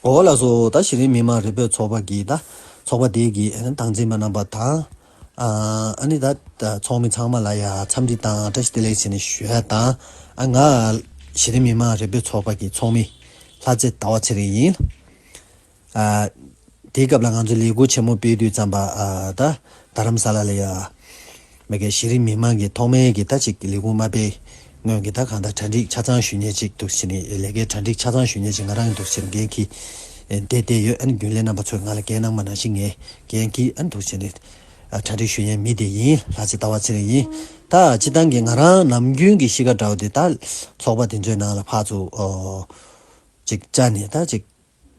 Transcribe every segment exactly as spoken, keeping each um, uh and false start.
འོ་ལགས་སོ། ད་གཞི་རིམ་མི་མང་རེ་འབོད་ཚོགས་པ་གི་ད་ཚོགས་པ་དེ་གི་ཨ་ནི་སྟངས་འཛིན་པ་རྣམ་པ་དང་། ཨ་ཨ་ནི་ད་ད་ཚོགས་མི་ཚང་མ་ལ་ཡ་འཚམས་འདྲི་དང་བཀྲ་ཤིས་བདེ་ལེགས་ཟེར་ནས་ཞུ་ཡ་དང་། ཨ་ང་གཞི་རིམ་མི་མང་རེ་འབོད་ཚོགས་པ་གི་ཚོགས་མི་ལྷ་རྩེ་ཟླ་བ་ཚེ་རིང་ཡིན། ཨ་དེའི་སྐབས་ལ་ང་ཚོ་ལས་འགུལ་ཆེན་མོ་སྤེལ་དུས་ཙམ་པ་ཨ་ད་རྡ་རམ་ས་ལ་ལ་ཡ། མ་གི་གཞི་རིམ་མི་མང་གི་ཐོག་མའི་གི་ད་ཅིག་ལས་ཁུངས་མ་སྤེལ་སྔོན་གྱི་ད་གང་ལྟར་གྲ་སྒྲིག་ཆ་ཚང་ཞུ་མཁན་ཅིག་འདུག་ཟེར་ནས། ལས་ཀའི་གྲ་སྒྲིག་ཆ་ཚང་ཞུ་མཁན་ཅིག་ང་རང་གི་འདུག་ཟེར་འགན་འཁྱེར་བསྡད་བསྡད་ཡོད། ཨ་ནི་རྒྱུན་ལས་རྣམ་པ་ཚོས་ང་ལ་འགན་གནང་བ་ནང་བཞིན་ངས་འགན་འཁྱེར་ཨ་ནི་འདུག་ཟེར་ནས་གྲ་སྒྲིག་ཞུ་མཁན་མི་དེ་ཡིན། ལྷ་རྩེ་ཟླ་བ་ཚེ་རིང་ཡིན། ད་སྤྱིར་བཏང་གི་ང་རང་ནམ་རྒྱུན་གྱི་གཤིས་ཀ་འདྲ་བོ་དེ་ད་ཚོགས་པ་དེ་ཚོའི་ནང་ལ་ཕར་ཚུར་ཨོ་ཅིག་བཅར་ནས་ད་ཅིག་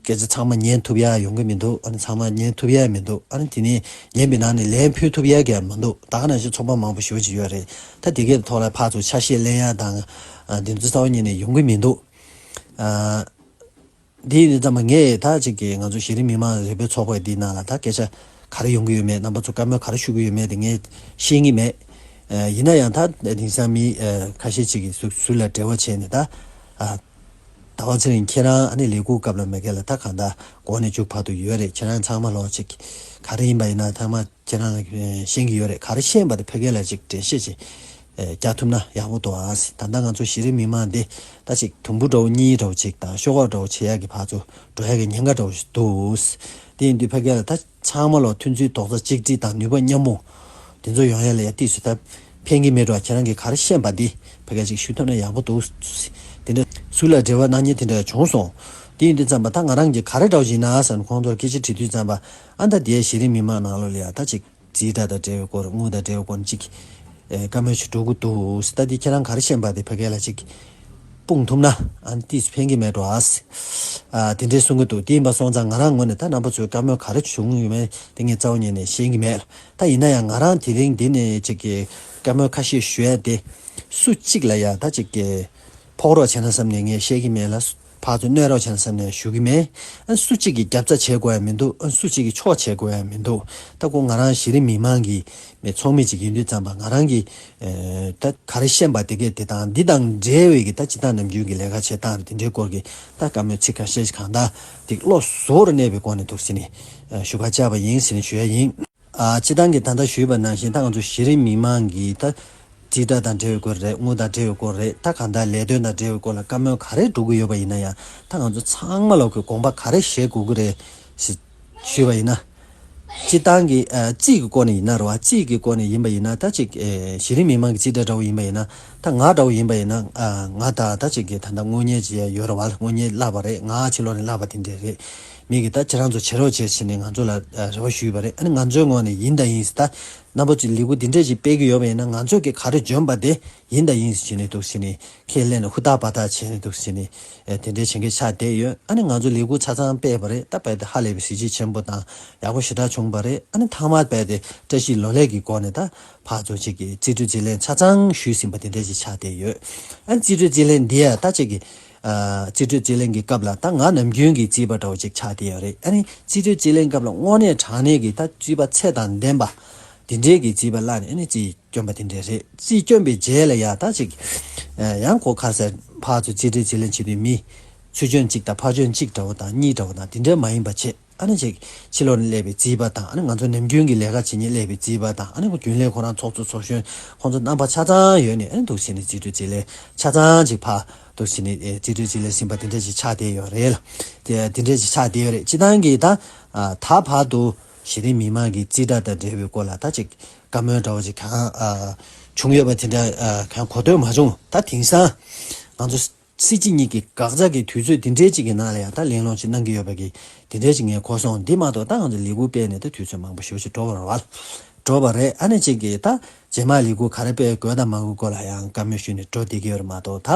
སྐད་ཆ་ཚང་མ་ཉན་ཐུབ་ཡ་ཡོང་གི་མི་འདུག་ཨ་ནི་ཚང་མ་ཉན་ཐུབ་ཡ་མི་འདུག་ཨ་ནི་དེ་ནས་ཉན་པའི་ནང་ནས་ལན་ཕུལ་ཐུབ་ཡ་གི་ཡ་མི་འདུག་ད་ག་ནང་བཞིན་ཚོགས་པ་མང་པོ་ཞེ་པོ་ཅིག་ཡོད་རེད། ད་དེ་གའི་ཐོག་ལ་ཕར་ཚུར་ཆ་ཤས་ལེན་ཡ་དང་། ཨ་འདི་ཚོ་རྩ་བ་ཉིད་ནས་ཡོང་གི་མི་འདུག་ཨ་འདི་ཡིན་དུས་ཙམ་པ་ངས་ད་ཅིག་གི་ང་ཚོ་གཞི་རིམ་མི་མང་རེ་འབོད་ཚོགས་པ་འདིའི་ནང་ལ་ད་སྐད་ཆ་ག་རེ་ཡོང་གི་ཡོད་མེད། རྣམ་པ་ཚོ་བཀའ་མོལ་ག་རེ་ཞུ་གི་ཡོད་མེད་དེ་ངས་ཤེས་ཀྱི་མེད། ཨ་ཡིན་ན་ཡང་ད་དེང་སང་མི་ཨ་ཁ་ཤས་ཅིག་གིས་ཟུར་ཟུར་ལ་འབྲེལ་བ་བྱས་ནས་ད་ཨ། ཟླ་བ་ཚེ་རིང་ཁྱེད་རང་ཨ་ནི་ལས་ཁུངས་སྐབས་ལ་མ་གི་ལ་ད་གང་ལྟར་འགོ་ནས་མཇུག་བར་དུ་ཡོད་རེད། ཁྱེད་རང་ཚང་མ་ལོག་ཅིག་ག་རེ་ཡིན་པ་ཡིན་ན་ཚང་མ་ཁྱེད་རང་ལ་ཤེས་ཀྱི་ཡོད་རེད། ག་རེ་ཤེས་པ་དེ་ཕ་གི་ལ་ཅིག་འགྲེལ་བཤད་ཅིག་རྒྱག་ཐུབ་ན་ཡག་པོ་འདུག་ཨ། ད་ལྟ་ང་ཚོ་གཞི་རིམ་མི་མང་འདི་ད་ཅིག་དུམ་བུ་འདྲ་བོ་གཉིས་འདྲ་བོ་ཅིག་དང་ཤོག་ཁག་འདྲ་བོ་ཕྱེ་ཡག་གི་ཕར་ཚུར་འགྲོ་ཡག་གི་ཉེན་ཁ་འདྲ་བོ་ཞིག་འདུག་དེ་ཡིན་དུས་ཕ་གི་ལ་ད་ཚང་མ་ལོག་མཐུན་ཚུལ་རྡོག་རྩ་གཅིག་སྒྲིལ་དང་ནུས་པ་མཉམ་སྤུངས་དེ་ཚོ་ཡོང་ཡ་ལ་ཡ་ཏིས་སུ་ད་ཕན་གྱི་མེད་འགྲོ། ཁྱེད་རང་གིས་ག་རེ་ཤེས་པ་འདི་ཕ་གིར་ཅིག་ཞུ་ཐུབ་ན་ཡག་པོ་འདུག་དེ་འདྲ་ཟུར་ལ་འབྲེལ་བ་གནང་མཁན་དེ་འདྲ་བྱུང་སོང་། དེ་ཡིན་དུས་ཙམ་པ་ད་ང་རང་གིས་ག་རེ་འདྲ་བོ་ཞིག་ཡིན་ན་ཟེར་ནས་ཁོང་ཚོར་སྐད་ཆ་དྲིས་དུས་ཙམ་པ་ཨ་ད་དེའི་གཞི་རིམ་མི་མང་ནང་ལོགས་ལ་ཡ་ད་ཅིག་རྩིས་ཁྲ་དང་འབྲེལ་བའི་སྐོར་དངུལ་དང་འབྲེལ་བའི་སྐོར་ཅིག་ཨེ་བཀའ་མོལ་ཞིག་འགྲོ་གི་འདུག་ད་འདི་ཁྱེད་རང་ག་རེ་ཤེས་པ་དེ་ཕ་གི་ལ་ཅིག་སྤུངས་ཐུབ་ན་ཨ་ནི་ཏིས་ཕན་གྱི་མེད་འགྲོ་ཨ། ཨ་དེ་འདྲའི་གསུང་གི་འདུག་དེ་ཡིན་པ་སོང་ཙང་ང་རང་ངོས་ནས་ད་རྣམ་པ་ཚོའི་བཀའ་མོལ་ག་རེ་བྱུང་ཡོད་མེད་དེ་ངས་རྩ་བ་ཉིད་ནས་ཤེས་ཀྱི་མེད། ད་ཡིན་ན་ཡང་ང་རང་དེ་རིང་འདི་ནས་ཅིག་གི་བཀའ་མོལ་ཁ་ཤས་ཞུ་ཡ་དེ་སུ་གཅིག་ལ་ཡ་ད་ཅིག་གི་ཕོག་རོགས་བྱས་ན་བསམ་ནས་ངས་བཤད་ཀྱི་མེད་ལ། ཕར་ཚུར་གནོད་རོགས་བྱས་ན་བསམ་ནས་ཞུ་གི་མེད། ཨ་སུ་གཅིག་གིས་རྒྱབ་རྩ་བྱེད་དགོས་ཡ་མི་འདུག་ཨ་སུ་གཅིག་གིས་ཕྱོགས་བྱེད་དགོས་ཡ་མི་འདུག་ད་ཁོ་ང་རང་གཞི་རིམ་མི་མང་གི་མི་ཚོགས་མི་ཅིག་ཡིན་དུས་ཙམ་པ་ང་རང་གི་ཨེ་ད་ག་རེ་ཤེས་པ་དེ་གས་དེ་དང་འདི་དང་འབྲེལ་བའི་གི་ད་སྤྱིར་བཏང་ནམ་རྒྱུན་གྱི་ལས་ཀ་བྱེད་སྟངས་རེད། དེ་འདྲའི་སྐོར་གྱི་ད་བཀའ་མོལ་ཚིག་ཁ་ཤས་ཤིག་གང་ལྟར་དེ་བློ་གཟུ་བོར་གནས་པའི་སྒོ་ནས་འདུག་ཟེར་ནས་ཨ་ཞུ་བ་བཅར་བ་ཡིན་ཟེར་ནས་ཞུ་ཡ་ཡིན། ཨ་སྤྱིར་བཏང་གི་ད་ལྟ་ཞུས་པ་ནང་བཞིན་ད་ང་ཚོ་གཞི་རིམ་མི་མང་གི་ད་རྩིས་ཁྲ་དང་འབྲེལ་བའི་སྐོར་རེད། དངུལ་དང་འབྲེལ་བའི་སྐོར་རེད། ད་གང་ལྟར་ལས་དོན་དང་འབྲེལ་བའི་སྐོར་ལ་བཀའ་མོལ་ག་རེ་འགྲོ་གི་ཡོད་པ་ཡིན་ན་ཡང་ད་ང་ཚོ་ཚང་མ་ལོག་གི་དགོངས་པ་ག་རེ་བཞེས་དགོས་ཀྱི་རེད་ཞེས་ཞུས་པ་ཡིན་ན། སྤྱིར་བཏང་གི་ཨ་རྩིས་ཀྱི་སྐོར་ནས་ཡིན་ན་རེད་བ། རྩིས་ཀྱི་སྐོར་ནས་ཡིན་པ་ཡིན་ན་ད་ཅིག་ཨེ་གཞི་རིམ་མི་མང་གི་རྩིས་ཁྲ་འདྲ་བོ་ཡིན་པ་ཡིན་ན་ད་ང་འདྲ་བོ་ཡིན་པ་ཡིན་ན་ཨ་ང་ད་ད་ཅིག་གི་ད་ལྟ་དངུལ་གཉེར་ཅིག་ཡོད་རེད་བ། དངུལ་གཉེར་བསླབས་པ་རེད། ང་ཕྱི་ལོགས་ནས་བསླབས་པ་དེ་འདྲས་རེད། མི་གིས་ད་ཁྱེད་རང་ཚོ་བྱེད་རོགས་བྱེད་ཟེར་ནས་ང་ཚོ་ལ་ཨ་རེ་བ་ཞུས་པ་རེད། ཨ་ནི་ང་ཚོའི་ངོས་ནས་ཡིན་དང་ཡིན་ཟེར། ད་རྣམ་པ་ཚོས་ལས་འགུལ་འདི་འདྲས་ཅིག་སྤེལ་གྱི་ཡོད་པ་ཡིན་ན་ང་ཚོས་ཀྱི་ག་རེ་འཇོན་པ་དེ་ཡིན་དང་ཡིན་ཟེར་ནས་འདུག་ཟེར་ནས་ཁས་ལེན་ནས་ཧུར་ཐག་འབད་ཐག་བྱས་ནས་འདུག་ཟེར་ནས་ཨ་དེ་འདྲས་བྱེད་མཁན་ཆགས་བསྡད་ཡོད། ཨ་ནི་ང་ཚོ་ལས་འགུལ་ཆ་ཚང་སྤེལ་བ་རེད། ད་རྦད་དེ་ཧ་ལས་པའི་གཟི་བརྗིད་ཆེན་པོ་དང་ཡག་པོ་ཞེ་དྲག་བྱུང་བ་རེད། ཨ་ནི་མཐའ་མར་རྦད་དེ་བཀྲ་ཤིས་ལོ་ལེགས་ཀྱི་སྒོ་ནས་ད་ཕར་ཚུར་ཅིག་གི་རྩིས་སྤྲོད་རྩིས་ལེན་ཆ་ཚང་ཞུས་ཟིན་པ་དེ་འདྲས་ཅིག་ཆགས་བསྡད་ཡོད། ཨ་ནི་རྩིས་སྤྲོད་རྩིས་ལེན་འདི་ཡ་ད་ཅིག་གི་ཨ་རྩིས་སྤྲོད་རྩིས་ལེན་གྱི་སྐབས་ལ་ད་ང་ནམ་རྒྱུན་གྱི་རྩིས་པ་འདྲ་བོ་ཅིག་ཆགས་བསྡད་ཡོད་རེད། ཨ་ནི་རྩིས་སྤྲོད་རྩིས་ལེན་སྐབས་ལ་དངོས་གནས་དྲང་གནས་ཀྱི་ད་རྩིས་པ་ཚད་དང་ལྡན་པ་དེ་འདྲའི་གི་རྩིས་པ་བླངས་ནས་ཨ་ནི་རྩིས་བསྐྱོན་པ་དེ་འདྲས་རེད། རྩིས་བསྐྱོན་པའི་རྗེས་ལ་ཡ་ད་ཅིག་ཨ་ཡང་ཁོ་ཁ་སང་ཕར་ཚུར་རྩིས་སྤྲོད་རྩིས་ལེན་བྱེད་དུས་མི་ཚུར་སྐྱོན་གཅིག་དང་ཕར་སྐྱོན་གཅིག་འདྲ་བོ་དང་གཉིས་འདྲ་བོ་དང་དེ་འདྲས་མ་ཡིན་པ་བྱེད། ཨ་ནི་ཅིག་ཕྱི་ལོགས་ནས་སླེབས་པའི་རྩིས་པ་དང་ཨ་ནི་ང་ཚོ་ནམ་རྒྱུན་གྱི་ལས་ཀ་བྱེད་མཁན་སླེབས་པའི་རྩིས་པ་དང་ཨ་ནི་ཁོ་རྒྱུན་ལས་ཁོ་རང་ཚོགས་གཙོ་ཚོགས་གཞོན་ཁོང་ཚོ་རྣམ་པ་ཆ་ཚང་ཡོད་ནས་ཨ་ནི་འདུག་བྱས་ནས་རྩིས་སྤྲོད་རྩིས་ལེན་ཆ་ཚང་ཅིག་ཕར་འདུག་བྱས་ནས་ཨེ་རྩིས་སྤྲོད་རྩིས་ལེན་ཟིན་པ་དེ་འདྲ་ཅིག་ཆགས་བསྡད་ཡོད་རེད་ལ། དེ་དེ་འདྲ་ཅིག་ཆགས་བསྡད་ཡོད་རེད། སྤྱིར་བཏང་གི་ད་ཨ་ད་བར་དུ་གཞི་རིམ་མི་མང་གི་རྩིས་ཁྲ་དང་འབྲེལ་བའི་སྐོར་ལ་ད་ཅིག་བཀའ་མོལ་འདྲ་བོ་ཅིག་གང་ཨ་བྱུང་ཡོད་པ་དེ་འདྲ་ཨ་གང་གོ་ཐོས་མ་བྱུང་། ད་དེང་སང་ང་ཚོ་སྲིད་སྤྱི་གཉིས་ཀྱི་དགག་བྱ་གི་དུས་ཚོད་འདི་འདྲའི་ཅིག་གི་ནང་ལ་ཡང་ད་གླེང་སློང་ཅིག་གནང་གི་ཡོད་པ་གི་དེ་འདྲའི་ཅིག་ངས་གོ་སོང་། འདི་མ་གཏོགས་ད་ང་ཚོ་ལས་འགུལ་སྤེལ་ནས་ད་དུས་ཚོད་མང་པོ་ཞེ་པོ་ཅིག་འགྲོ་བ་རེད་བ། འགྲོ་བ་རེད། ཨ་ནི་ཅིག་གི་ད་རྗེས་མ་ལས་འགུལ་ག་རེ་སྤེལ་དགོས་དང་མ་དགོས་སྐོར་ལ་ཡང་བཀའ་མོལ་ཞུས་ནས་འགྲོ་བསྡད་ཀྱི་ཡོད་རེད་མ་གཏོགས་ད་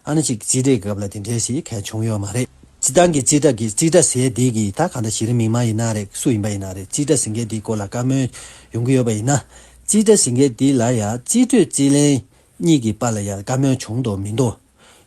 ཨ་ནི་ཅིག་རྩིས་ཁྲའི་སྐབས་ལ་དེ་འདྲའི་ཞིག་གང་བྱུང་ཡོད་མ་རེད། སྤྱིར་བཏང་གི་རྩིས་ཁྲ་གི་རྩིས་ཁྲ་ཟེར་དེ་གི་ད་གང་ལྟར་གཞི་རིམ་མི་མང་ཡིན་ན་རེད། སུ་ཡིན་པ་ཡིན་ན་རེད། རྩིས་ཁྲ་ཟེར་མཁན་དེའི་སྐོར་ལ་བཀའ་མོལ་ཡོང་གི་ཡོད་པ་ཡིན་ན་རྩིས་ཁྲ་ཟེར་མཁན་དེ་ལ་ཡང་རྩིས་སྤྲོད་རྩིས་ལེན་གཉིས་ཀྱི་བར་ལ་ཡང་བཀའ་མོལ་བྱུང་འདུག་མི་འདུག་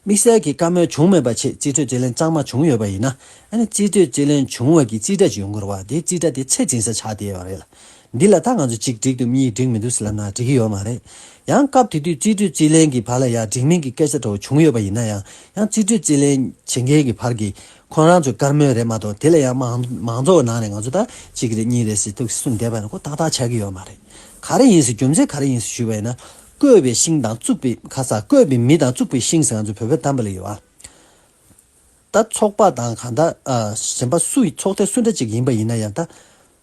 དམིགས་བསལ་གྱི་བཀའ་མོལ་བྱུང་མེད་པ་བྱས་རྩིས་སྤྲོད་རྩིས་ལེན་གཙང་མ་བྱུང་ཡོད་པ་ཡིན་ན་ཨ་ནི་རྩིས་སྤྲོད་རྩིས་ལེན་བྱུང་བ་གི་རྩིས་ཁྲ་ཅིག་ཡོང་གི་རེད་བ། དེ་རྩིས་ཁྲ་དེ་ཚད་འཛིན་ས་ཆགས་བསྡད་ཡོད་རེད་ལ། འདི་ལ་ད་ང་ཚོ་གཅིག་འགྲིག་འདུག་གཉིས་འགྲིག་མི་འདུག་ཟེར་ལབ་ན་འགྲིག་གི་ཡོད་མ་རེད། ཡང་སྐབས་དེ་དུས་རྩིས་སྤྲོད་རྩིས་ལེན་གྱི་བར་ལ་ཡང་འགྲིག་མིན་གྱི་སྐད་ཆ་འདྲ་བོ་བྱུང་ཡོད་པ་ཡིན་ན་ཡང་ཡང་རྩིས་སྤྲོད་རྩིས་ལེན་བྱེད་མཁན་གྱི་བར་གྱི་ ཁོང་རང་ཚོའི་བཀའ་མོལ་རེད་མ་གཏོགས། དེ་ལ་ཡང་མང་མང་ཚོགས་ནང་ནས་ང་ཚོ་ད་གཅིག་རེད་གཉིས་རེད་ཟེར་ཐུག་གསུངས་བསྡད་པ་ན་ཁོ་ཏག་ཏག་ཆགས་ཀྱི་ཡོད་མ་རེད། ག་རེ་ཡིན་ཟེར། རྒྱུ་མཚན་ག་རེ་ཡིན་ཟེར་ཞུས་པ་ཡིན་ན། བརྐོས་པའི་ཤིང་དང་བཙུགས་པའི་ཁ་ས། བརྐོས་པའི་མི་དང་བཙུགས་པའི་ཤིང་ཟེར་ང་ཚོ་བོད་པའི་གཏམ་དཔེ་ལ་ཡོད་ཨ། ད་ཚོགས་པ་དང་གང་ལྟར་ཨ་གཞན་པ་སུ་ཡི་ཚོགས་སྡེ་སུ་འདྲ་ཅིག་ཡིན་པ་ཡིན་ན་ཡང་། ད་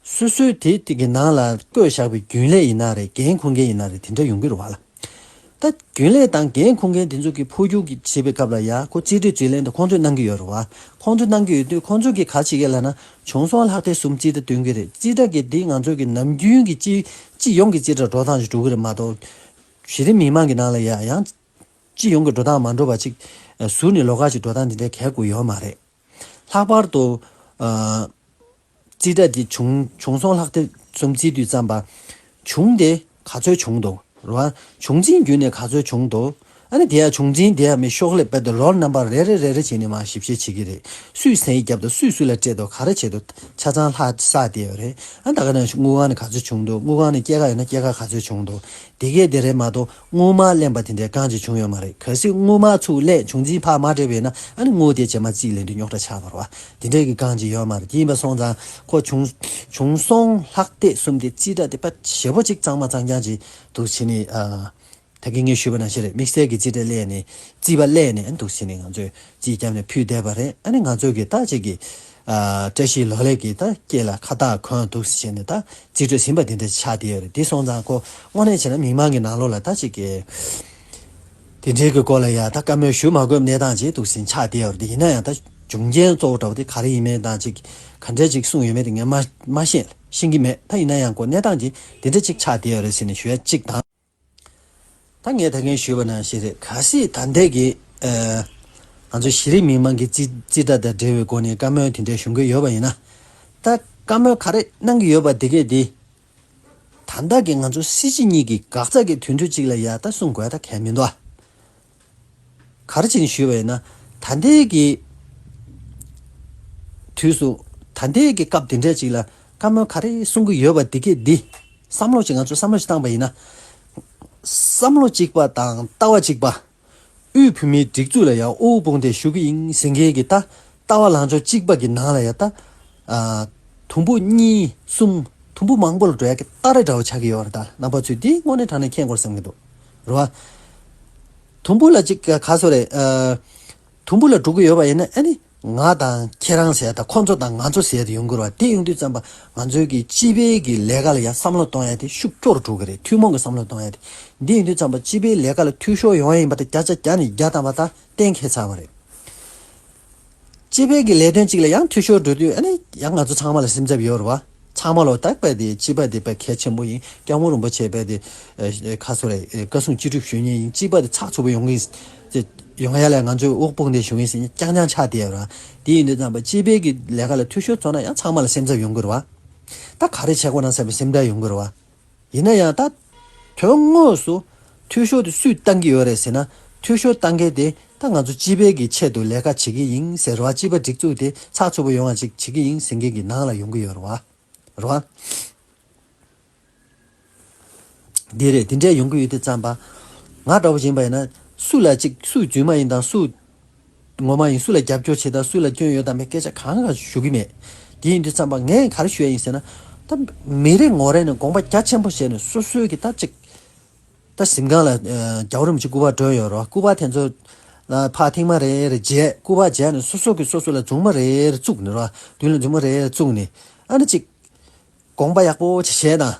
སོ་སོའི་དེ་དེ་གི་ནང་ལ་བརྐོས་བཞག་པའི་རྒྱུན་ལས་ཡིན་ན་རེད། འགན་འཁུར་མཁན་ཡིན་ན་རེད། དེ་འདྲ་ཡོང་གི་རེད་བ་ལ། ད་རྒྱུན་ལས་དང་འགན་འཁུར་མཁན་དེ་ཚོ་གི་འཕོ་འགྱུར་གྱི་བྱེད་པའི་སྐབས་ལ་ཡ་ཁོ་རྩིས་སྤྲོད་རྩིས་ལེན་དེ་ཁོང་ཚོས་གནང་གི་ཡོད་རེད་བ། ཁོང་ཚོས་གནང་གི་ཡོད་དུས་ཁོང་ཚོ་གིས་ག་བྱེད་ཀྱི་ལབ་ན། བྱུང་སོང་ལྷག་སྟེ་གསུམ་རྩིས་ཁྲ་སྟོན་གྱི་རེད། རྩིས་ཁྲ་གི་འདི་ང་ཚོ་གི་ནམ་རྒྱུན་གྱི་སྤྱི་སྤྱི་ཡོངས་ཀྱི་རྩིས་ཁྲ་འགྲོ་སྟངས་ཤིག་འགྲོ་གི་རེད་མ་གཏོགས། གཞི་རིམ་མི་མང་གི་ནང་ལ་ཡ་ཡང་སྤྱི་ཡོངས་ཀྱི་འགྲོ་སྟངས་མ་འགྲོ་བ་ཅིག་ཟུར་ནས་ལོགས་ཀ་ཅིག་འགྲོ་སྟངས་འདི་འདྲའི་གལ་དགོས་ཡོད་མ་རེད། ལྷག་པར་དུ་ཨ་རྩིས་ཁྲ་འདི་བྱུང་བྱུང་སོང་ལྷག་སྟེ་གསུམ་རྩིས་དུས་ཙམ་པ། བྱུང་སྟེ་ག་ཚོད་བྱུང་འདུག་རེད་བ། བྱུང་འཛིན་བརྒྱུད་ནས་ག་ཚོད་བྱུང་འདུག་ཨ་ནི་དེ་ཡང་བྱུང་འཛིན་དེ་ཡང་མི་ཤོག་ལྷེ་བེད་དུ་རོལ་ནམ་བར་རེ་རེ་རེ་རེ་བྱས་ནས་མར་ཞིབ་བཤེར་བྱེད་ཀྱི་རེད། སུས་ཟས་རྒྱབ་འདུག་སུས་སུ་ལ་སྤྲད་འདུག་ག་རེ་བྱས་འདུག་ཆ་ཚང་ལྷག་བསགས་བསྡད་ཡོད་རེད། ཨ་ད་ག་ནང་བཞིན་དངུལ་ཁང་ནས་ག་ཚོད་བྱུང་འདུག་དངུལ་ཁང་ནས་སྐྱེད་ཀ་ཡོད་ན་སྐྱེད་ཀ་ག་ཚོད་བྱུང་འདུག་དེ་གས་དེ་རེད་མ་གཏོགས། སྔོན་མ་གླེན་པ་དེ་འདྲའི་རྐང་གཅིག་བྱུང་ཡོད་མ་རེད། གལ་སྲིད་སྔོན་མ་ཚུར་གླེན་བྱུང་འཛིན་ཕར་མ་སྤྲད་པས་ན། ཨ་ནི་དངུལ་དེ་རྗེས་མ་རྩིས་ལེན་དུས་རྙོག་དྲ་ཆགས་པ་རེད་བ། དེ་འདྲའི་གི་རྐང་གཅིག་ཡོད་མ་རེད། དེ་ཡིན་པ་སོང་ཙང་ཁོ་བྱུང་བྱུང་སོང་ལྷག་སྟེ་གསུམ་དེ་རྩིས་ཁྲ་དེ་དཔེ་ཞེ་པོ་ཅིག་གཙང་མ་གཙང་རྐྱང་ཅིག་འདུག་བྱས་ནས། ཨ་ད་གིན་ངས་ཞུས་པ་ནང་བཞིན་རེད། དམིགས་བསལ་གྱི་རྩིས་ཁྲ་ལེན་ནས་རྩིས་པ་ལེན་ནས་འདུག་བྱས་ནས་ང་ཚོས་རྩིས་བརྒྱབ་ནས་ཕུལ་བསྡད་པ་རེད། ཨ་ནི་ང་ཚོས་གི་ད་ཅིག་གི་ཨ་བཀྲ་ཤིས་ལོ་ལེགས་ཀྱི་ད་སྐེ་ལ་ཁ་བཏགས་གོན་འདུག་བྱས་ནས་ད་རྩིས་སྤྲོད་ཟིན་པ་དེ་འདྲ་ཆགས་བསྡད་ཡོད་རེད། དེ་སོང་ཙང་ཁོ་དངོས་གནས་བྱས་ན་མི་མང་གི་ནང་ལོགས་ལ་ད་ཅིག་གི་དེ་འདྲའི་གི་སྐོར་ལ་ཡ་ད་བཀའ་མོལ་ཞུ་མ་དགོས་པའི་གནས་སྟངས་ཅིག་འདུག་ཟིན་ཆགས་བསྡད་ཡོད་རེད། དེ་ཡིན་ན་ཡང་ད་འབྱུང་རྐྱེན་གཙོ་བོ་འདྲ་བོ་དེ་ག་རེ་ཡིན་མིན་དང་ཅིག་ག་འདྲས་ཅིག་གསུངས་ཡོད་མེད་དེ་ངས་མ་མ་ཤེས་ཤེས་ཀྱི་མེད། ད་ཡིན་ན་ཡང་ཁོ་གནས་སྟངས་ཅིག་དེ་འདྲ་ཅིག་ཆགས་བསྡད་ཡོད་རེད་ཟེར་ནས་ཞུ་ཡ་གཅིག་དང་། ད་ངས་ད་གིན་ཞུས་པ་ནང་བཞིན་རེད། གལ་སྲིད་ད་ལྟའི་གི་ཨ་ང་ཚོ་གཞི་རིམ་མི་མང་གི་རྩིས་རྩིས་ཁྲ་དང་འབྲེལ་བའི་སྒོ་ནས་བཀའ་མོལ་དེ་འདྲ་ཞུ་གི་ཡོད་པ་ཡིན་ན། ད་བཀའ་མོལ་ག་རེ་གནང་གི་ཡོད་པ་དེ་གས་དེ། ད་ལྟ་གི་ང་ཚོ་སྲིད་སྤྱི་གཉིས་ཀྱི་འགག་རྩ་གི་དུས་ཚོད་ཅིག་ལ་ཡ་ད་གསུང་དགོས་ད་གལ་མི་འདུག་ཨ། ག་རེ་བྱས་ནས་ཞུས་པ་ཡིན་ན། ད་ལྟའི་གི་དུས་སུ། ད་ལྟའི་གི་སྐབས་དེ་འདྲ་ཅིག་ལ་བཀའ་མོལ་ག་རེ་གསུང་གི་ཡོད་པ་དེ་གས་འདི། བསམ་བློ་ཅིག་ང་ཚོས་བསམ་བློ་ཅིག་བཏང་པ་ཡིན་ན། བསམ་བློ་གཅིག་པ་དང་ལྟ་བ་གཅིག་པ། དབུས་བོད་མིའི་སྒྲིག་འཛུགས་ལ་ཡང་དབུ་དཔུང་སྡེ་ཞུ་གི་ཡིན་ཟེར་མཁན་གྱི་ད་ལྟ་བ་ལངས་ཕྱོགས་གཅིག་པ་གི་ནང་ལ་ཡང་ད། ཨ། དུམ་བུ་གཉིས་གསུམ། དུམ་བུ་མང་པོ་ལ་འགྲོ་ཡ་གི་རྟ་རེ་འདྲ་བོ་ཆགས་ཀྱི་ཡོད་རེད། ད་རྣམ་པ་ཚོས་འདི་དངོས་གནས་དྲང་གནས་མཁྱེན་དགོས་བསམ་གྱི་འདུག་རེད་བ། དུམ་བུ་ལ་གཅིག་ག་སོ་རེད། ཨ། དུམ་བུ་ལ་འགྲོ་གི་ཡོད་པ་ཡིན་ན། ཨ་ནི་ང་དང་ཁྱེད་རང་ཟེར་ཡ་དང་ཁོ་ཚོ་དང་ང་ཚོ་ཟེར་ཡ་དེ་ཡོང་གི་རེད་བ། དེ་ཡོང་དུས་ཙམ་པ་ང་ཚོའི་གི་སྤྱི་པའི་གི་ལས་ཀ་ལ་ཡང་བསམ་བློ་གཏོང་ཡ་དེ་ཤུགས་སྐྱོ་རུ་འགྲོ་གི་རེད། ཐུན་མོང་གི་བསམ་བློ་གཏོང་ཡ་དེ། འདི་ཡིན་དུས་ཙམ་པ་སྤྱི་པའི་ལས་ཀ་ལ་འཐུས་ཤོར་ཡོང་ཡ་ཡིན་པ་དེ་བརྒྱ་ཆ་བརྒྱ་ནས་བརྒྱ་ཐམ་པ་ད་གཏན་འཁེལ་ཚར་བ་རེད། སྤྱི་པའི་གི་ལས་དོན་གཅིག་ལ་ཡང་འཐུས་ཤོར་འགྲོ་དུས། ཨ་ནི་ཡང་ང་ཚོ་ཚང་མ་ལ་སེམས་འཚབ་ཡོད་རེད་བ། ཚང་མ་ལོ་རྟག་པ་དེ་སྤྱི་པ་དེ་དཔེ་གལ་ཆེན་པོ་ཡིན། སྐྱབས་མགོན་རིན་པོ་ཆེ་དཔེ་དེ་ཨ་ཁ་སོ་རེ་ཨ་བཀའ་གསུང་ཅི་སྒྲུབ་ཞུ་མཁན་ཡིན། སྤྱི་པ་དེ་ཚགས་ཚུད་པོ་ཡོང་གི་ཡིན། ཡོང་ཡ་ལ་ང་ཚོས་དབུ་དཔུང་སྡེ་ཞུ་མཁན་ཟེར་མཁན་རྐྱང་རྐྱང་ཆགས་བསྡད་ཡོད་རེད་བ། དེ་ཡིན་དུས་ཙམ་པ་སྤྱི་པའི་གི་ལས་ཀ་ལ་འཐུས་ཤོར་བྱུང་ན་ཡང་ཚང་མ་ལ་སེམས་འཚབ་ཡོང་གི་རེད་བ། ད་ག་རེ་བྱེད་དགོས་ན་བསམ་པའི་སེམས་ཁྲལ་ཡོང་གི་རེད་བ། ཡིན་ན་ཡང་ད་དོན་དངོས་སུ་འཐུས་ཤོར་དེ་སུས་བཏང་གི་ཡོད་རེད་ཟེར་ན། འཐུས་ཤོར་བཏང་མཁན་དེ་ད་ང་ཚོ་སྤྱི་པའི་གི་ཆེད་དུ་ལས་ཀ་བྱེད་ཀྱི་ཡིན་ཟེར་བ། སྤྱི་པ་སྒྲིག་འཛུགས་དེ་ཚགས་ཚུད་པོ་ཡོང་བ་ཅིག་བྱེད་ཀྱི་ཡིན་ཟེར་མཁན་གྱི་ནང་ལ་ཡོང་གི་ཡོད་རེད་བ། རེད་བ། འདི་རེད། དེ་འདྲས་ཡོང་གི་ཡོད་དུས་ཙམ་པ། ང་འདྲ་བོ་ཡིན་པ་ཡིན་ན་སུ་ལ་ཅིག་སུ་རྫུན་མ་ཡིན་དང་སུ་ངོ་མ་ཡིན། སུ་ལ་རྒྱབ་སྐྱོར་བྱེད་དང་སུ་ལ་སྐྱོན་ཡོད་དང་མེད་སྐད་ཆ་གང་གང་ཞུ་གི་མེད། དེ་ཡིན་དུས་ཙམ་པ་ངས་ག་རེ་ཞུ་ཡ་ཡིན་ཟེར་ན། ད་མི་རེ་ངོ་རེ་ནས་དགོངས་པ་རྒྱ་ཆེན་པོ་བཞེས་ནས་སོ་སོའི་གི་ད་ཅིག་ད་གཟིམ་ཁང་ལ་ཨ་རྒྱལ་བ་རིན་པོ་ཆེ་སྐུ་པར་སྒྲོན་ཡོད་རེད་བ། སྐུ་པར་དེ་ཚོ་ལ་ཕར་ཐེངས་མ་རེ་རེ་མཇལ། སྐུ་པར་མཇལ་ནས་སོ་སོ་གི་སོ་སོ་ལ་མཛུབ་མོ་རེ་རེ་བཙུགས་ནས་རེད་བ། མདུན་ལ་མཛུབ་མོ་རེ་རེ་བཙུགས་ནས། ཨ་ནི་ཅིག་དགོངས་པ་ཡག་པོ་ཅིག་བཞེས་དང་།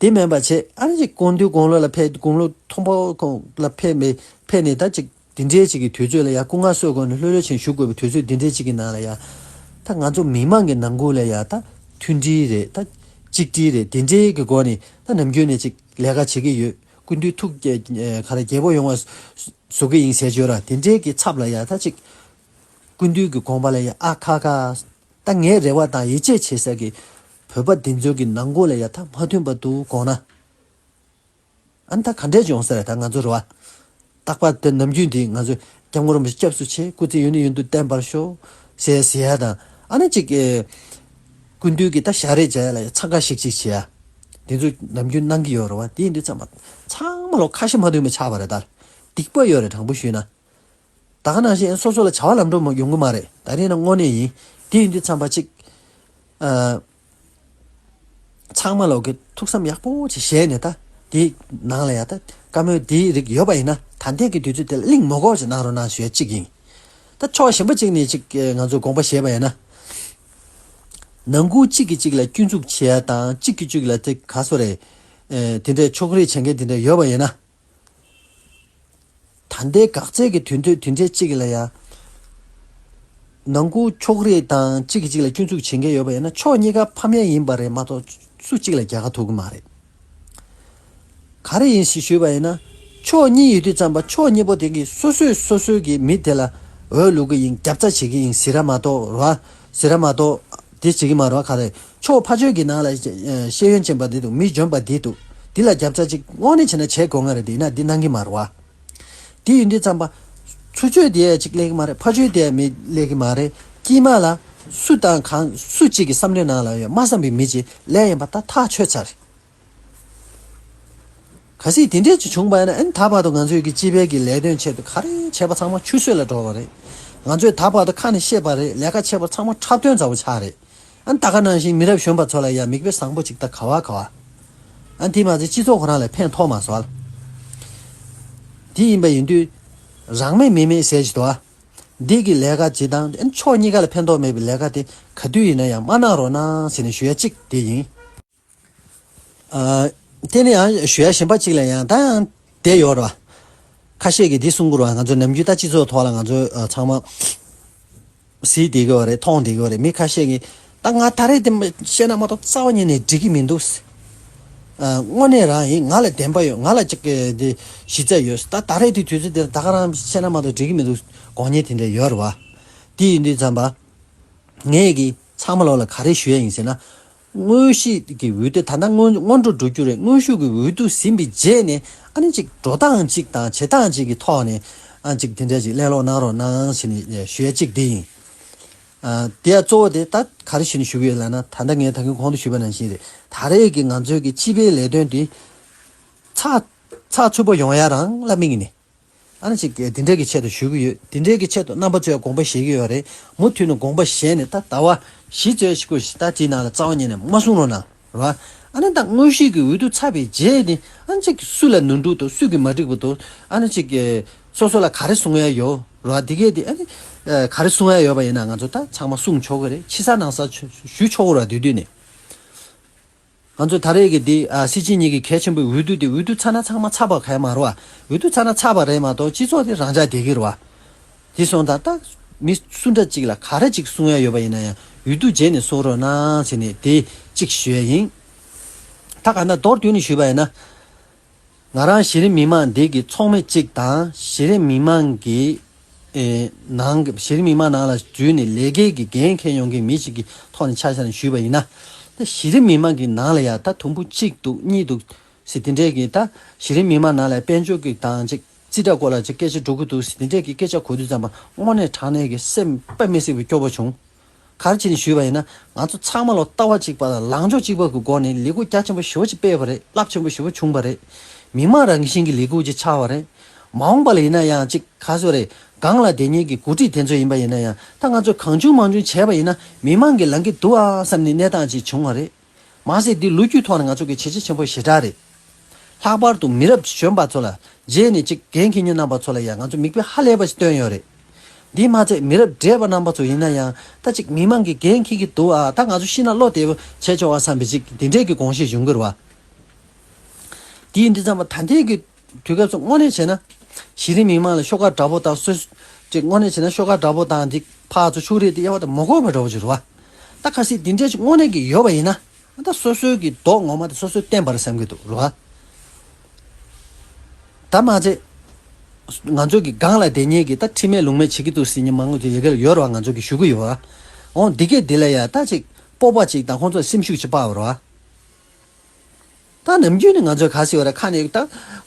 དེ་མིན་པ་བྱས། ཨ་ནི་ཅིག་དགུན་དུས་དགུང་ལོ་ལ་ཕེབས། དགུང་ལོ་མཐོན་པོ་གོང་ལ་ཕེབས་མེད་ཕེབས་ནས་ད་ཅིག་དེ་འདྲའི་ཅིག་གི་དུས་ཚོད་ལ་ཡ་སྐུ་ངལ་གསོ་དགོས་ནས་ལྷོད་ལྷོད་བྱས་བཞུགས་དགོས་པའི་དུས་ཚོད་དེ་འདྲའི་ཅིག་གི་ནང་ལ་ཡ། ད་ང་ཚོ་མི་མང་གི་ནང་ཁུལ་ལ་ཡ་ད་མཐུན་སྒྲིལ་རེད། ད་གཅིག་སྒྲིལ་རེད། དེ་འདྲའི་གི་སྒོ་ནས་ད་ནམ་རྒྱུན་ནས་ཅིག་ལས་ཀ་བྱེད་ཀྱི་ཡོད། སྐུ་མདུན་ཐུགས་རྗེ་ག་རེ་རྒྱལ་པོ་ཡོང་བ་བཟོ་གི་ཡིན་ཟེར་བརྗོད་ར། དེ་འདྲའི་གི་ཚབ་ལ་ཡ་ད་ཅིག་སྐུ་མདུན་གྱི་དགོངས་པ་ལ་ཡ་ཨ་ཁ་ཁ། ད་ངའི་རེ་བ་དང་ཡིད་ཆེས་བྱེད་ས་གི་བོད་པ་འདི་ཚོ་གི་ནང་ཁུལ་ལ་ཡ་ད་མ་མཐུན་པ་འདུག་དགོངས་ན། ཨ་ནི་ད་ག་འདྲས་ཡོང་ས་རེད། ད་ང་ཚོ་རེད་བ། རྟག་པར་དེ་ནམ་རྒྱུན་དེ་ང་ཚོ་སྐྱབས་མགོན་རིན་པོ་ཆེ་སྐྱབས་སུ་མཆི། སྐུ་ཚེ་ཡུན་ནས་ཡུན་དུ་བརྟན་པར་ཤོག་ཟེར་ཟེར་ཡ་དང་། ཨ་ནི་ཅིག་ཨེ་སྐུ་མདུན་གྱི་ད་ཞལ་རས་མཇལ་ཡ་ལ་ཡ་འཚང་ཁ་ཤིག་ཅིག་བྱེད་ཡ། དེ་ཚོ་ནམ་རྒྱུན་གནང་གི་ཡོད་རེད་བ། དེ་ཡིན་དུས་ཚང་མ་ཚང་མ་ལོ་ཁ་ཞེ་མ་མཐུན་པ་ཆགས་པ་རེད། ད་སྡིག་པ་ཡོད་རེད། དྲང་པོ་ཞུས་ན། ད་ག་ནང་བཞིན་སོ་སོ་ལ་བྱ་བ་ལམ་འགྲོ་མ་ཡོང་གི་མ་རེད། ད་རེས་ན་དངོས་གནས་ཡིན། དེ་ཡིན་དུས་ཙམ་པ་ཅིག་ཨ། ཚང་མ་ལོག་གི་ཐུགས་བསམ་ཡག་པོ་ཅིག་བཞེས་ནས་ད་དེའི་ནང་ལ་ཡ་ད་བཀའ་མོལ་དེའི་རིགས་ཡོད་པ་ཡིན་ན། ད་ལྟའི་གི་དུས་ཚོད་དེ་ལ་གླེང་མ་དགོས་ཅིག་གནང་རོགས་གནང་ཞུ་ཡ་གཅིག་ཡིན། ད་ཕྱོགས་གཞན་པ་གཅིག་ནས་ཅིག་ང་ཚོས་དགོངས་པ་བཞེས་པ་ཡིན་ན། ནང་ཁུལ་གཅིག་གིས་གཅིག་ལ་སྐྱོན་འཛུགས་བྱེད་ཡ་དང་། གཅིག་གིས་གཅིག་ལ་དེ་ག་སོ་རེད། ཨེ། དེ་འདྲའི་ཕྱོགས་རིས་བྱེད་མཁན་དེ་འདྲ་ཡོད་པ་ཡིན་ན། ད་ལྟའི་འགག་རྩའི་གི་དུས་ཚོད་དེ་འདྲའི་གཅིག་ལ་ཡ། ནང་ཁུལ་ཕྱོགས་རིས་དང་གཅིག་གིས་གཅིག་ལ་སྐྱོན་འཛུགས་བྱེད་མཁན་ཡོད་པ་ཡིན་ན། ཕྱོགས་གཉིས་ཀ་ཕམ་ཡ་ཡིན་པ་རེད་མ་གཏོགས་སུ་གཅིག་ལ་རྒྱལ་ཁ་ཐོབ་གི་མ་རེད། ག་རེ་ཡིན་ཞེས་ཞུས་པ་ཡིན་ན། ཕྱོགས་གཉིས་ཡོད་དུས་ཙམ་པ་ཕྱོགས་གཉིས་པོ་དེ་གིས་སོ་སོས་སོ་སོའི་གི་མི་དེ་ལ་འོས་བླུག་གི་ཡིན། རྒྱབ་རྩ་བྱེད་ཀྱི་ཡིན་ཟེར་ར་མ་གཏོགས་ར། ཟེར་ར་མ་གཏོགས་དེ་བྱེད་ཀྱི་མ་རེད་བ། ག་རེ། ཕྱོགས་ཕར་ཕྱོགས་ཀྱི་ནང་ལ་ཤེས་ཡོན་ཅན་པ་འདི་འདུག་མི་འཇོན་པ་འདི་འདུག་འདི་ལ་རྒྱབ་རྩ་ཅིག་དངོས་གནས་བྱས་ན་བྱེད་དགོས་ངེས་རེད། དེ་ཡིན་ན་འདི་གནང་གི་མ་རེད་བ། དེ་ཡིན་དུས་ཙམ་པ། ཚུར་ཕྱོགས་དེ་ཡ་ཅིག་སླེབས་ཀྱི་མ་རེད། ཕར་ཕྱོགས་དེ་ཡ་མི་སླེབས་ཀྱི་མ་རེད། དཀྱིལ་མ་ལ་སུ་དང་གང་སུ་གཅིག་གི་བསམ་བློའི་ནང་ལ་ཡོད་མ་བསམ་པའི་མི་ཅིག་སླེབས་ཡིན་པ་ད་ཐག་ཆོད་ཚར་རེད། གལ་སྲིད་དེ་འདྲས་ཅིག་བྱུང་པ་ཡིན་ན། ཨ་ནི་ད་བར་དུ་ང་ཚོའི་གི་སྤྱི་པའི་གི་ལས་དོན་ཆེད་དུ་ག་རེ་བྱས་པ་ཚང་མ་ཆུད་ཟོས་ལ་འགྲོ་བ་རེད། ང་ཚོས་ད་བར་དུ་ཁ་ནས་བཤད་པ་རེད། ལས་ཀ་བྱས་པ་ཚང་མ་འཁྲབ་སྟོན་འདྲ་བོ་ཆགས་རེད། ཨ་ནི་ད་ག་ནང་བཞིན་མི་རབས་གཞོན་པ་ཚོ་ལ་ཡང་མིག་དཔེ་བཟང་པོ་ཅིག་ད་ག་བ་ག་བ། ཨ་ནི་དེ་མ་ཚད་སྤྱི་ཚོགས་ཁོ་རང་ལ་ཕན་ཐོགས་མ་སོང་། དེ་ཡིན་པ་ཡིན་དུས། རང་མེད་མི་མེད་ཟེར་གྱི་འདུག་ཨ། འདི་གི་ལས་ཀ་ཇི་ལྟར་ཕྱོགས་གཉིས་ཀ་ལ་ཕན་ཐོགས་མེད་པའི་ལས་ཀ་དེ་ག་དུས་ཡིན་ན་ཡང་མ་གནང་རོགས་གནང་ཟེར་ནས་ཞུ་ཡ་གཅིག་དེ་ཡིན། ཨ། དེ་ནས་ཡང་ཞུ་ཡ་གཞན་པ་གཅིག་ལ་ཡང་ད་ཡང་བསྡད་ཡོད་རེད་བ། ཁ་ཤས་ཀྱིས་འདི་གསུང་གི་རེད་བ། ང་ཚོ་ནམ་རྒྱུན་ད་སྤྱི་ཚོགས་ཐོག་ལ་ང་ཚོ་ཨ་ཚང་མ་གཟིགས་བསྡད་ཀྱི་ཡོད་རེད། མཐོང་བསྡད་ཀྱི་ཡོད་རེད། མི་ཁ་ཤས་ཀྱིས་ད་ང་ད་རེས་དེ་བཤད་ན་མ་གཏོགས་རྩ་བ་ཉིད་ནས་འགྲིག་གི་མི་འདུག་ཨ། དངོས་གནས་རང་ཡིན། ང་ལ་བདེན་པ་ཡོད། ང་ལ་ཅིག་གི་འདི་གཞི་རྩ་ཡོད། ད་ད་རེས་དེ་དུས་ཚོད་དེར་ད་ག་རང་བཤད་ན་མ་གཏོགས་འགྲིག་གི་མི་འདུག་དགོངས་ཉེ་དེ་འདྲ་ཡོད་རེད་བ། དེ་ཡིན་དུས་ཙམ་པ། ངས་ཀྱི་ཚང་མ་ལོག་ལ་ག་རེ་ཞུ་ཡ་ཡིན་ཟེར་ན། དངོས་གཞི་གི་འོས་བསྡུ་ད་ལྟ་སྔོན་སྔོན་འགྲོ་འགྲོ་རྒྱུ་རེད། དངོས་ཤུགས་ཀྱི་འོས་བསྡུ་ཟིན་པའི་རྗེས་ནས། ཨ་ནི་ཅིག་འགྲོ་སྟངས་ཅིག་དང་བྱེད་སྟངས་ཅིག་གི་ཐོག་ནས། ཨ། ཅིག་དེ་འདྲ་ཅིག་གླེང་སློང་གནང་རོགས་གནང་ཟེར་ནས་ཞུ་ཡ་གཅིག་དེ་ཡིན། ཨ། དེ་ཡ་གཙོ་བོ་དེ་ད་ག་རེ་ཞུ་ནས་ཞུ་གི་ཡོད་ལབ་ན། ད་ལྟ་ངས་ད་གིན་གོང་དུ་ཞུས་པ་ནང་བཞིན་རེད། ད་རེས་ཀྱི་ང་ཚོའི་གི་སྤྱི་པའི་ལས་དོན་དེ་ཚགས་ཚགས་ཚུད་པོ་ཡོང་ཡ་རང་ལ་དམིགས་ནས། ཨ་ནི་ཅིག་དེ་འདྲ་གི་ཆེད་དུ་ཞུ་གི་ཡོད། དེ་འདྲ་གི་ཆེད་དུ་རྣམ་པ་ཚོས་དགོངས་པ་བཞེས་ཀྱི་ཡོད་རེད། མུ་མཐུད་ནས་དགོངས་པ་བཞེས་ནས། ད་ཟླ་བ་བཞི་ཙམ་ཞིག་གོ་ཞིག་ད་དེའི་ནང་ལ་རྩ་བ་ཉིད་ནས་མ་གསུང་རོགས་གནང་། རེད་བ། ཨ་ནི་ད་དངོས་གཞི་གི་འོས་བསྡུ་ཚར་བའི་རྗེས་ནི། ཨ་ནི་ཅིག་སུ་ལ་ནོར་འཁྲུལ་འདུག་སུ་གི་མ་འགྲིག་པ་འདུག་ཨ་ནི་ཅིག་སོ་སོ་ལ་ག་རེ་གསུང་ཡ་ཡོད་རེད་བ། དེ་གས་དེ་ཨ་ནི་ག་རེ་གསུང་ཡ་ཡོད་པ་ཡིན་ན་ང་ཚོ་ད་ཚང་མ་གསུང་ཆོག་གི་རེད། ཕྱི་གསལ་ནང་གསལ་ཞུ་ཆོག་གི་རེད་བ། དུས་དུས་ནས། ང་ཚོ་ད་རེས་ཀྱི་འདི། ཨ། སྲིད་སྤྱི་གཉིས་ཀྱི་གལ་ཆེན་པོའི་འོས་བསྡུ་དེ་འོས་བསྡུ་ཚར་ན་ཚང་མ་ཚར་བ་ག་ཡ་མ་རེད་བ། འོས་བསྡུ་ཚར་ན་ཚར་བ་རེད་མ་གཏོགས་སྤྱི་ཚོགས་དེ་རང་འཇགས་བསྡད་ཀྱི་རེད་བ། དེ་སོང་ཙང་ད་མི་སུ་འདྲ་ཅིག་ལ་ག་རེ་ཅིག་གསུང་ཡ་ཡོད་པ་ཡིན་ན་ཡང་འོས་བསྡུ་རྗེས་ནས་གསུང་རོགས་གནང་ཟེར་ནས་དེ་གཅིག་ཞུ་ཡ་ཡིན། ད་ག་ན་མདོར་བསྡུས་ནས་ཞུས་པ་ཡིན་ན། ང་རང་གཞི་རིམ་མི་མང་འདི་གི་ཚོགས་མི་གཅིག་དང་། གཞི་རིམ་མི་མང་གི། ཨེ། ནང་གི་གཞི་རིམ་མི་མང་ནང་ལ་འཛུལ་ནས་ལས་ཀའི་གི་འགན་འཁྱེར་ཡོང་མཁན་མི་ཞིག་གི་ཐོག་ནས་ཆ་བཞག་ནས་ཞུས་པ་ཡིན་ན། ད་གཞི་རིམ་མི་མང་གི་ནང་ལ་ཡ་ད་དུམ་བུ་གཅིག་འདུག་གཉིས་འདུག་ཟེར་དེ་འདྲས་ཀྱི། ད་གཞི་རིམ་མི་མང་ནང་ལ་དཔལ་འབྱོར་གྱི་དང་ཅིག་རྩིས་ཁྲ་སྐོར་ལ་ཅིག་སྐད་ཆ་འགྲོ་གི་འདུག་ཟེར་དེ་འདྲས་ཀྱི་སྐད་ཆ་གོ་དུས་ཙམ་པ་དངོས་གནས་དྲང་གནས་ཀྱི་སེམས་དཔེ་མི་སྲིད་པའི་སྐྱོ་པོ་བྱུང་། ག་རེ་བྱས་ནས་ཞུས་པ་ཡིན་ན། ང་ཚོ་ཚང་མ་ལོ་ལྟ་བ་གཅིག་པ་དང་ལངས་ཕྱོགས་གཅིག་པ་གི་སྒོ་ནས་ལས་འགུལ་རྒྱ་ཆེན་པོ་ཞེ་པོ་ཅིག་སྤེལ་བ་རེད། རླབས་ཆེན་པོ་ཞེ་པོ་བྱུང་བ་རེད། མི་མང་རང་བཞིན་གྱི་ལས་འགུལ་ཅིག་ཆགས་པ་རེད། མ་འོངས་པ་ལ་ཡིན་ན་ཡང་ཅིག་ག་ཚོད་རེད། སྒང་ལ་བསྡད་མཁན་གྱི་འགོ་ཁྲིད་དེ་ཚོ་ཡིན་པ་ཡིན་ན་ཡང་། ད་ང་ཚོས་གང་བྱུང་མང་བྱུང་བྱས་པ་ཡིན་ན་མི་མང་གིས་ལང་གི་འདུག་ཨ་བསམ་ནས་གནས་སྟངས་ཅིག་བྱུང་བ་རེད། མ་ཟད་འདི་ལོ་རྒྱུས་ཐོག་ནས་ང་ཚོ་གི་བྱས་རྗེས་ཆེན་པོ་ཞེ་དྲག་རེད། ལྷག་པར་དུ་མི་རབས་གཞོན་པ་ཚོ་ལ། རྗེས་ནས་ཅིག་འགན་འཁྱེར་མཁན་རྣམ་པ་ཚོ་ལ་ཡང་ང་ཚོ་མིག་དཔེ་ཧ་ལས་པ་ཞིག་སྟོན་ཡོད་རེད། འདིས་མ་ཚད་མི་རབས་བགྲེས་པ་རྣམ་པ་ཚོ་ཡིན་ན་ཡང་། ད་ཅིག་མི་མང་གིས་འགན་འཁྱེར་གྱི་འདུག་ཨ། ད་ང་ཚོ་ཤི་ན་བློ་བདེ་པོ་བྱས་ཆོག་ཨ་བསམ་པའི་ཅིག་དེ་འདྲས་ཀྱི་དགོངས་བཞེས་ཡོང་གི་རེད་བ། དེ་ཡིན་དུས་ཙམ་པ་ད་ལྟའི་གི་དུས་སྐབས་སུ་དངོས་གནས་བྱས་ན། གཞི་རིམ་མི་མང་ལ་ཤོག་ཁག་འདྲ་པོ་དང་སོ། ཅིག་དངོས་གནས་བྱས་ན་ཤོག་ཁག་འདྲ་པོ་དང་འདི་ཕར་ཚུར་ཕྱུགས་རིགས་དེ་གཡར་བ་དང་མ་དགོས་པ་འདྲ་པོ་ཅིག་རེད་བ། ད་གལ་སྲིད་འདི་འདྲས་ཅིག་དངོས་གནས་ཀྱི་ཡོད་པ་ཡིན་ན། ད་སོ་སོའི་གི་མདོག་ངོ་མ་དེ་སོ་སོས་བསྟན་པ་རེད་བསམ་གྱི་འདུག་རེད་བ། ད་མ་ཚད། ང་ཚོའི་གི་སྒང་ལ་བསྡད་མཁན་གྱི་ད་ཁྲིམས་མེད་ལུགས་མེད་བྱེད་ཀྱི་འདུག་ཟེར་མཁན་མང་པོ་ཅིག་ཡ་གི་ལ་ཡོད་རེད་བ། ང་ཚོ་གི་ཞུ་གི་ཡོད་བ། འོང་འདི་གས་འདི་ལ་ཡ་ད་ཅིག་སྤོབས་པ་ཅིག་དང་ཁོང་ཚོ་སེམས་ཤུགས་ཅིག་སྤར་བ་རེད་བ། ད་ནམ་རྒྱུན་ནས་ང་ཚོས་ག་ཟེར་བ་རེད། ཁ་ནས་ད་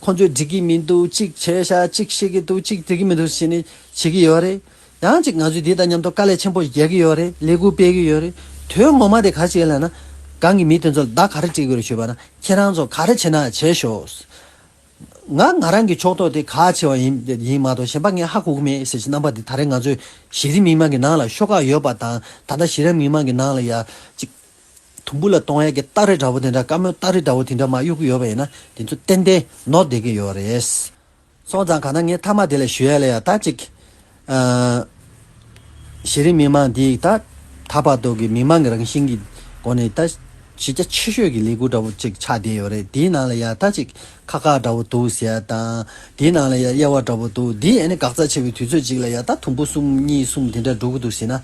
ཁོང་ཚོས་འགྲིག་གི་མི་འདུག་གཅིག་བྱས་ཤག་གཅིག་ཤེས་ཀྱི་འདུག་གཅིག་འགྲིག་གི་མི་འདུག་ཟེར་ནས་བྱེད་ཀྱི་ཡོད་རེད། ཡང་གཅིག་ང་ཚོས་འདི་དང་མཉམ་དུ་དཀའ་ལས་ཆེན་པོ་རྒྱག་གི་ཡོད་རེད། ལས་འགུལ་སྤེལ་གྱི་ཡོད་རེད། དོན་ངོ་མ་དེ་ག་ཟེར་ལབ་ན། སྒང་གི་མི་དེ་ཚོ་ལ་བརྡ་ག་རེ་སྤྲད་དགོས་རེད་ཞུས་པ་ན། ཁྱེད་རང་ཚོ་ག་རེ་བྱེད་ན་བྱས་ཤོག་ང་ང་རང་གི་ཕྱོགས་གཏོགས་དེ་གལ་ཆེ་བ་ཡིན་ཡིན་མ་གཏོགས་གཞན་པ་ངས་ཧ་གོ་གི་མེད་ཟེར་གྱི་རྣམ་པ་དེ་ད་རེས་ང་ཚོའི་གཞི་རིམ་མི་མང་གི་ནང་ལ་ཤོག་ཁག་ཡོད་པ་དང་། ད་ལྟ་གཞི་རིམ་མི་མང་གི་ནང་ལ་ཡ་ཅིག་དུམ་བུ་ལ་གཏོང་ཡས་ཀྱི་སྟ་རེ་འདྲ་བོ་དེ་འདྲ། བཀའ་མོལ་སྟ་རེ་འདྲ་བོ་དེ་འདྲ་མར་གཡུག་གི་ཡོད་པ་ཡིན་ན། དེ་ཚོ་ཏན་ཏན་ནོར་བསྡད་ཀྱི་ཡོད་རེད། སོང་ཙང་གང་ན་ངས་མཐའ་མ་དེ་ལ་ཞུ་ཡ་ལ་ཡ་ད་ཅིག་ཨ། གཞི་རིམ་མི་མང་འདི་ད་ད་བར་དུ་གི་མི་མང་གི་རང་བཞིན་གྱི་སྒོ་ནས་ད་གཞི་རྒྱ་ཆེ་ཤོས་ཀྱི་ལས་འགུལ་འདྲ་བོ་ཅིག་ཆགས་བསྡད་ཡོད་རེད། དེའི་ནང་ལ་ཡ་ད་ཅིག་ཁག་ཁག་འདྲ་བོ་འདུག་ཟེར་ཡ་དང་། དེའི་ནང་ལ་ཡ་དབྱེ་བ་འདྲ་བོ་འདུག་འདི་ཨ་ནི་འགག་རྩ་ཆེ་བའི་དུས་ཚོད་ཅིག་ལ་ཡ་ད་དུམ་བུ་གསུམ་གཉིས་གསུམ་དེ་འདྲ་འགྲོ་གི་འདུག་ཟེར་ན།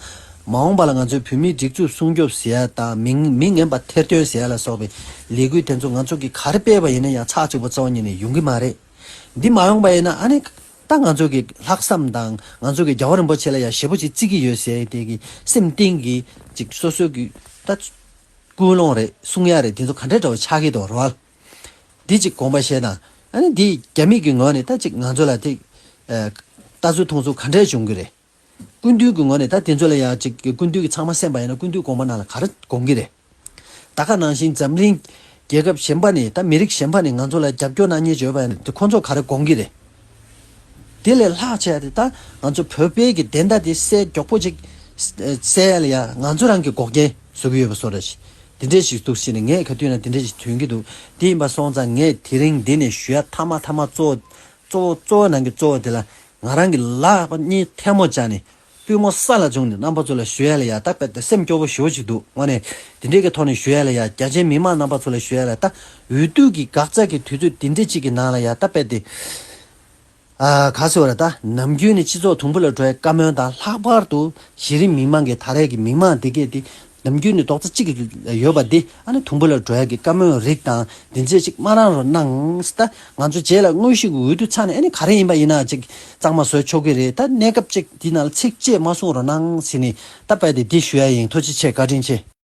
མ་འོངས་པ་ལ་ང་ཚོའི་བོད་མིའི་སྒྲིག་འཛུགས་སྲུང་སྐྱོབ་ཟེར་ཡ་དང་། མི་མི་ངན་པ་ཐེར་འདོན་ཟེར་ཡ་ལ་སོགས་པའི་ལས་འགུལ་དེ་ཚོ་ང་ཚོ་གིས་ག་རེ་སྤེལ་བ་ཡིན་ན་ཡང་ཚགས་ཚུད་པོ་རྩ་བ་ཉིད་ནས་ཡོང་གི་མ་རེད། འདི་མ་ཡོང་པ་ཡིན་ན་ཨ་ནི་ད་ང་ཚོ་གི་ལྷག་བསམ་དང་ང་ཚོ་གི་རྒྱལ་བ་རིན་པོ་ཆེ་ལ་ཡང་ཞེ་པོ་ཅིག་བརྩི་གི་ཡོད་ཟེར་དེ་གི་སེམས་གཏིང་གི་ཅིག་སོ་སོ་གི་ད་ཀུན་སློང་རེད། གསུང་ཡ་རེད། དེ་ཚོ་ག་འདྲ་འདྲ་བོ་ཆགས་ཀྱི་འདུག་རེད་བ། འདི་ཅིག་དགོངས་པ་བཞེས་དང་། ཨ་ནི་འདི་རྒྱ་མི་གི་ངོས་ནས་ད་ཅིག་ང་ཚོ་ལ་དེ་ཨ་ལྟ་ཚུལ་མཐོང་ཚུལ་ག་འདྲས་བྱུང་གི་རེད། སྐུ་མདུན་གྱི་ངོས་ནས་ད་དེ་ཚོ་ལ་ཡང་ཅིག་སྐུ་མདུན་གྱི་ཚང་མ་གསན་པ་ཡིན་ན་སྐུ་མདུན་དགོངས་པ་ནང་ལ་ག་རེ་དགོངས་ཀྱི་རེད། ད་ག་ནང་བཞིན་འཛམ་གླིང་རྒྱལ་ཁབ་གཞན་པ་ནས་ད་མི་རིགས་གཞན་པ་ནས་ང་ཚོ་ལ་རྒྱབ་སྐྱོར་གནང་མཁན་ཅིག་ཡོད་པ་ཡིན་ན་དེ་ཁོང་ཚོ་ག་རེ་དགོངས་ཀྱི་རེད། དེ་ལས་ལྷག་བྱས་ཏེ་ད་ང་ཚོ་བོད་པའི་གི་བདེན་མཐའ་དེ་གསལ་མགྱོགས་པོ་ཅིག་གསལ་ཡ་ལ་ཡ་ང་ཚོ་རང་གི་འགོག་རྐྱེན་བཟོ་གི་ཡོད་པ་བཟོ་འདྲ་ཞིག་དེ་འདྲས་ཞིག་འདུག་ཟེར་ནས་ངས་ག་དུས་ན་དེ་འདྲས་ཞིག་ཐོན་གྱི་འདུག་དེ་ཡིན་པ་སོང་ཙང་ངས་དེ་རིང་འདི་ནས་ཞུ་ཡ་མཐའ་མ་མཐའ་མ་གཙོ་བོ་གཙོ་བོ་གཙོ་བོ་ནང་གི་གཙོ་བོ་དེ་ལ། ང་རང་གི་ལག་པ་གཉིས་ཐལ་མོ་སྦྱར་ནས་པུས་མོ་ས་ལ་བརྫུས་ནས་རྣམ་པ་ཚོ་ལ་ཞུ་ཡ་ལ་ཡ་ད་དཔེ་དེ་སེམས་སྐྱོ་བོ་ཞེ་པོ་ཅིག་འདུག་དངོས་གནས་དེ་འདྲའི་གི་ཐོག་ནས་ཞུ་ཡ་ལ་ཡ། རྒྱ་ཆེའི་མི་མང་རྣམ་པ་ཚོ་ལ་ཞུ་ཡ་ལ་ད་འོས་བསྡུ་གི་འགག་རྩ་གི་དུས་ཚོད་འདི་འདྲའི་ཅིག་གི་ནང་ལ་ཡ་ད་དཔེ་དེ། ཨ་ག་ཟེར་བ་རེད། ད་ནམ་རྒྱུན་ནས་སྤྱི་ཚོགས་དུམ་བུ་ལ་འགྲོ་ཡ་བཀའ་མོལ་དང་། ལྷག་པར་དུ་གཞི་རིམ་མི་མང་གི་ད་རེས་ཀྱི་མི་མང་དེ་གས་དེ་ནམ་རྒྱུན་ནས་རྡོག་རྩ་གཅིག་གི་ཡོད་པ་འདི་ཨ་ནི་དུམ་བུ་ལ་འགྲོ་ཡ་གི་བཀའ་མོལ་རིགས་དང་འདི་འདྲས་ཅིག་མ་རང་རོ་གནང་། ད་ང་ཚོ་རྗེས་ལ་དངོས་གཞི་གི་འོས་བསྡུ་ཚར་ནས་ཨ་ནི་ག་རེ་ཡིན་པ་ཡིན་ན་ཅིག་གཙང་མ་བཟོས་ཆོག་གི་རེད། ད་གནས་སྐབས་ཅིག་འདི་ནང་ལ་ཚིག་གཅིག་མ་གསུང་རོ་གནང་ཟེར་ནས་ད་དཔེ་དེ་འདི་ཞུ་ཡ་ཡིན། ཐུགས་རྗེ་ཆེ། བཀའ་དྲིན་ཆེ།